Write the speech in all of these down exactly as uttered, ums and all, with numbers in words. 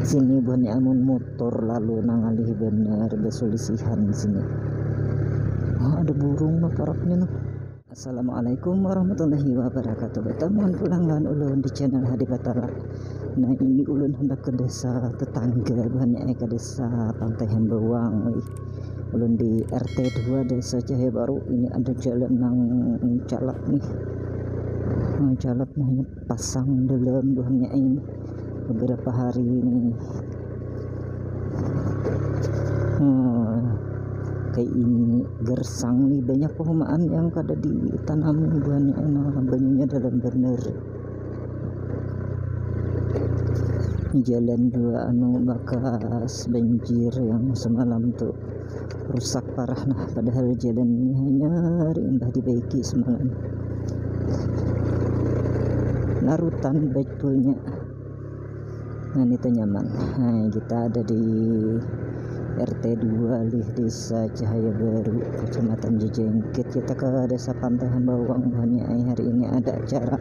Sini buhannya amun motor lalu nang alih bener besulisihan sini. Ah, ada burung no paraknya no. Assalamualaikum warahmatullahi wabarakatuh. Batamuan pulang lawan ulun di channel Hadi Batala. Nah, ini ulun hendak ke desa tetangga buhannya, eh, ke desa Pantai Hambawang. Ulun di R T dua Desa Cahaya Baru. Ini ada jalan nang calap nih. Nang calap nahnya pasang dalam buhannya ini beberapa hari ini. Hmm, kayak ini gersang nih, banyak perumahan yang kada ditanami buhannya, nah, banyunya dalam bener. Jalan dua anu bakas banjir yang semalam tuh rusak parah, nah, padahal jalan ini hanya imbah dibaiki semalam. Larutan batunya. Nah, ini tuh nyaman. Nah, kita ada di R T dua lih, Desa Cahaya Baru, Kecamatan Jejengkit. Kita ke Desa Pantai Hambawang buhannya, eh, hari ini ada acara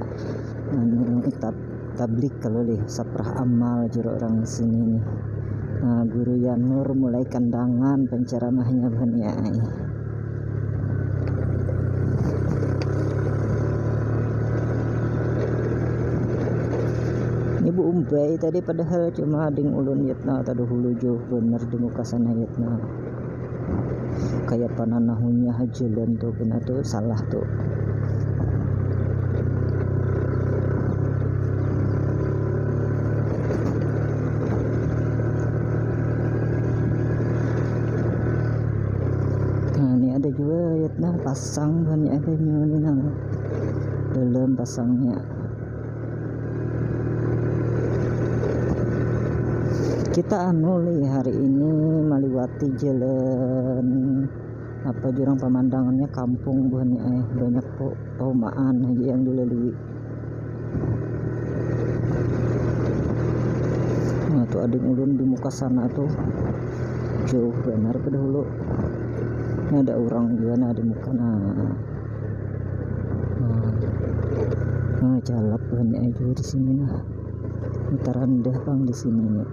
anu tab tablik kalau lih, saprah amal juru orang sini nih. Nah, Guru Yanur mulai kandangan penceramahnya buhannya, eh. Ini bu umbai tadi, padahal cuma ading ulun yatna, tadi hulu jauh bener di muka sana yatna. Kayak pananahunya jalan tuh, kena tuh salah tuh. Nah, ini ada juga yatna pasang banyak banyu ini, nah, belum pasangnya. Kita anu lih hari ini maliwati jalan apa jurang pemandangannya kampung buhannya, eh, banyak po- perumahan aja yang dilalui. Nah, tuh ading ulun di muka sana tuh jauh benar pada hulu. Ini ada orang juga nah di muka, nah. Nah, nah, calap buhannya juga di sini, nah. Ini tarandah pang di sini nih.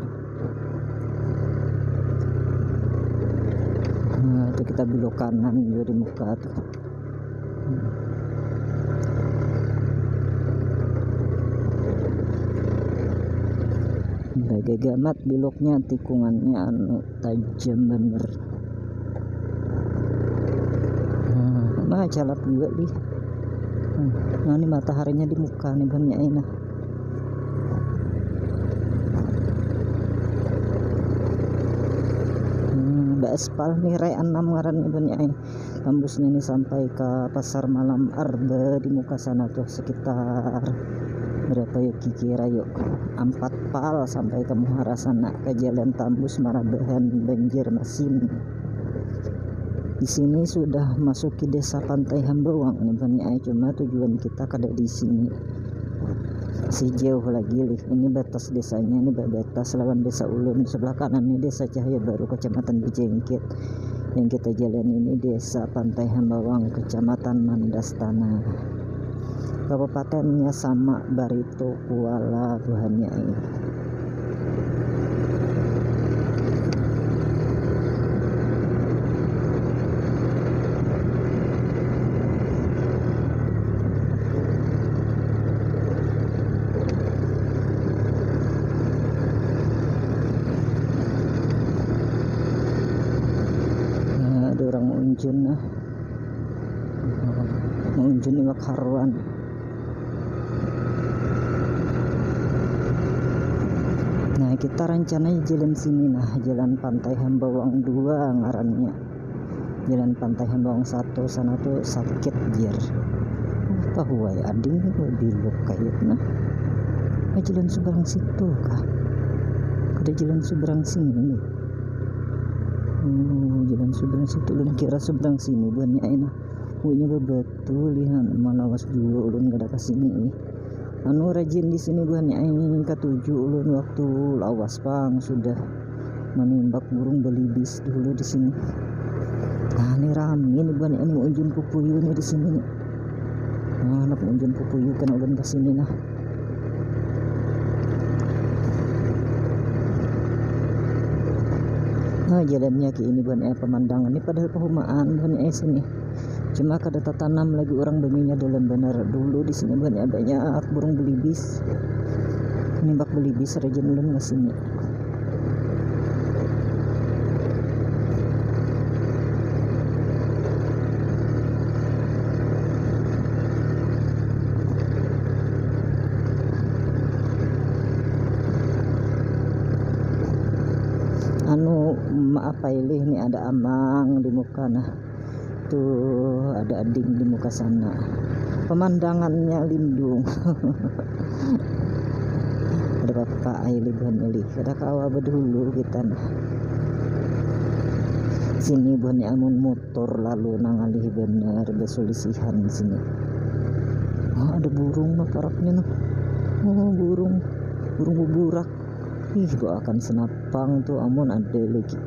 Nah, itu kita belok kanan juga di muka tuh. Bagaga amat beloknya, tikungannya anu tajam bener. Nah, calap juga lih. Nah, ini mataharinya di muka nih banyak ini. Hmm, baaspal nih, Re enam ngaran nih banyak ini. Tambusnya nih sampai ke pasar malam Arba di muka sana tuh, sekitar berapa yuk kikira yuk, empat pal sampai ke muhara sana, ke jalan tambus marabahan Banjarmasin. Di sini sudah masuki desa Pantai Hambawang nih banyak, cuma tujuan kita kada di sini, masih jauh lagi lih. Ini batas desanya, ini batas lawan desa ulun, sebelah kanan ini Desa Cahaya Baru, Kecamatan Bejengkit. Yang kita jalan ini Desa Pantai Hambawang, Kecamatan Mandastana, Kabupatennya sama, Barito Kuala buhannya ini. Nah, ada orang maunjun, nah. Maunjun iwak haruan. Nah, kita rencana jalan sini, nah, jalan Pantai Hambawang dua ngarannya. Jalan Pantai Hambawang satu sana tuh sakit, jer. Tahu wae ading, biluk kayak nah. Nah, jalan seberang situ kah? Ada jalan seberang sini nih. Oh, jalan seberang situ, ulun kira seberang sini, buhannya enak. Punya bebatu lihan, malawas juga ulun kada ke sini, eh. Anu rajin di sini buhannya, eh, katuju ulun waktu lawas pang sudah manimbak burung belibis dulu di sini. Nah, ini rame nih buhannya, ini unjun pupuyu nih di sini nih. Nah, anak unjun pupuyu kan ulun ke sini nah. Jalannya ke ini buhannya, pemandangan ini padahal pehumaan buhannya sini. Cuma kada tatanam lagi orang banyunya dalam banar. Dulu di sini buhannya banyak burung belibis. Nimbak belibis rajin ulun ke sini. Anu, maaf, pilih ni ada amang di muka nah. Tuh, ada ading di muka sana. Pemandangannya lindung. Ada bapak ai libuhan ilih. Kada kawa bedahulu kita nah. Sini buhannya amun motor lalu nang alih banar besulisihan sini. Oh, ada burung nah paraknya nah. Oh, burung. Burung buburak. Ih, doakan senapang tuh amun ada lagi.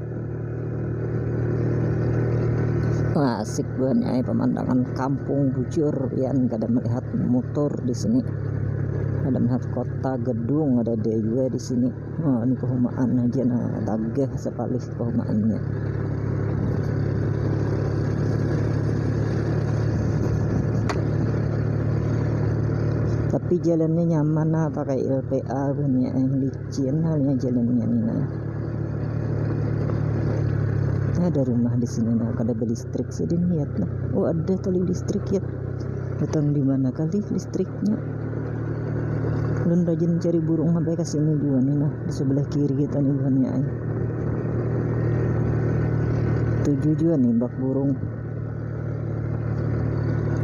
Wah, asik buhannya ai pemandangan kampung bujur, pian kada melihat motor di sini. Kada melihat kota, gedung, ada ada jua di sini. Oh, ini pehumaan aja nah, tagah sapalih pehumaannya. Tapi jalannya nyaman nah, pakai L P A buhannya ai. Cian halnya jalannya ni nah. Ada rumah di sini nah, kada belistrik sih niat nah. Oh, ada tali listrik ya. Datang di mana kali listriknya? Ulun rajin cari burung sampai ke sini juga nih nah, di sebelah kiri kita nih buhannya ai. Tujuh juga nih bak burung.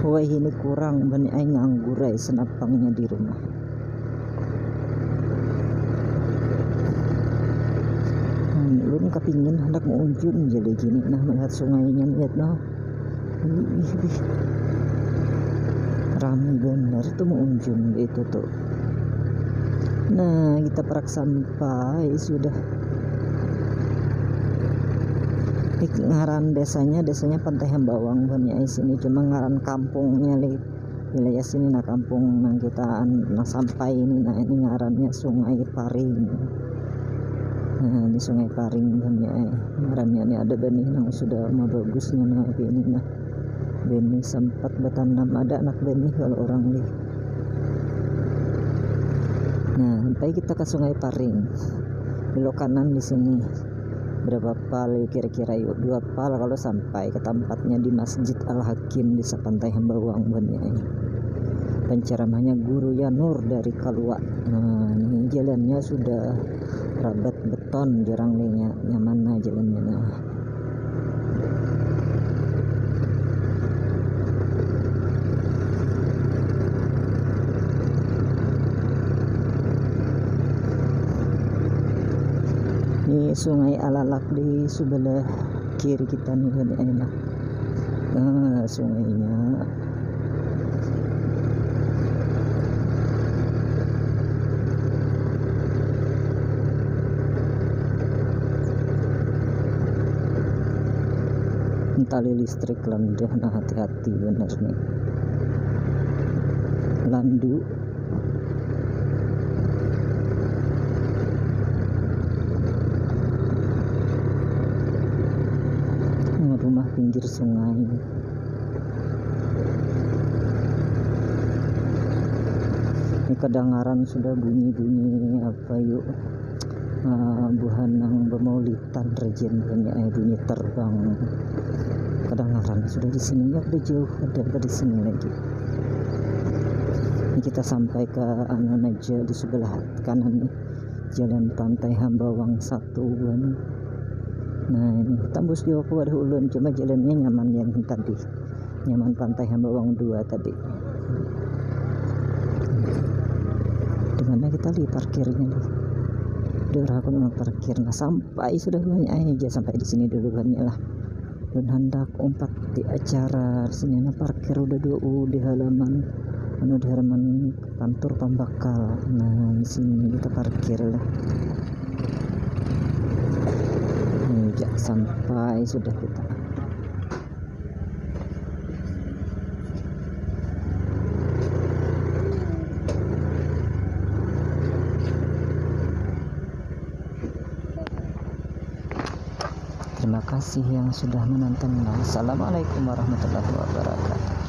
Wah, ini kurang buhannya ai, nganggur ai senapangnya di rumah. Hmm, ulun kapingin handak meunjun jadi gini nah, melihat sungainya, lihat noh. Ih, ih, ih. Rami bener tuh meunjun itu tuh. Nah, kita parak sampai sudah. Ngaran desanya, desanya Pantai Hambawang buhannya ai sini, cuma ngaran kampungnya li wilayah sini nah, kampung nang kita nang sampai ini nah, ini ngarannya Sungai Paring. Nah, ini Sungai Paring buhannya ai ngarannya. Ini ada benih nang sudah mau bagusnya nah ini nah, benih sempat bertanam, ada anak benih kalau orang li. Nah, sampai kita ke Sungai Paring, belok kanan di sini. Berapa pal kira-kira yuk? Dua pal kalau sampai ke tempatnya di Masjid Al Hakim, Desa Pantai Hambawang buhannya. Penceramahnya Guru Yanur dari Kalua. Nah, ini jalannya sudah rabat beton, jarang deh nya-, nyaman nah jalannya nah. Ini Sungai Alalak di sebelah kiri kita nih, ini enak. Nah, sungainya. Tali listrik lendah, nah, hati-hati bener nih. Landu. Rumah pinggir sungai. Ini kedengaran sudah bunyi-bunyi apa yuk, eh, buhan nang bemaulitan rajin bunyi, eh, bunyi terbang. Kedengaran sudah di sini, ya, udah jauh, ada apa di sini lagi. Ini kita sampai ke anu aja di sebelah kanan nih. Jalan Pantai Hambawang satu buhan. Nah, ini tembus jua ke wadah ulun, cuma jalannya nyaman yang tadi. Nyaman Pantai Hambawang dua tadi. Di mana kita li parkirnya nih? Di orang aku nang parkir. Nah, sampai sudah banyak aja, sampai di sini dulu banyak lah. Ulun handak umpat di acara di sini. Nah, parkir udah dua, uh, di halaman, anu, di halaman kantor pambakal. Nah, di sini kita parkir lah. Nah, jak sampai sudah kita. Terima kasih yang sudah menonton. Assalamualaikum warahmatullahi wabarakatuh.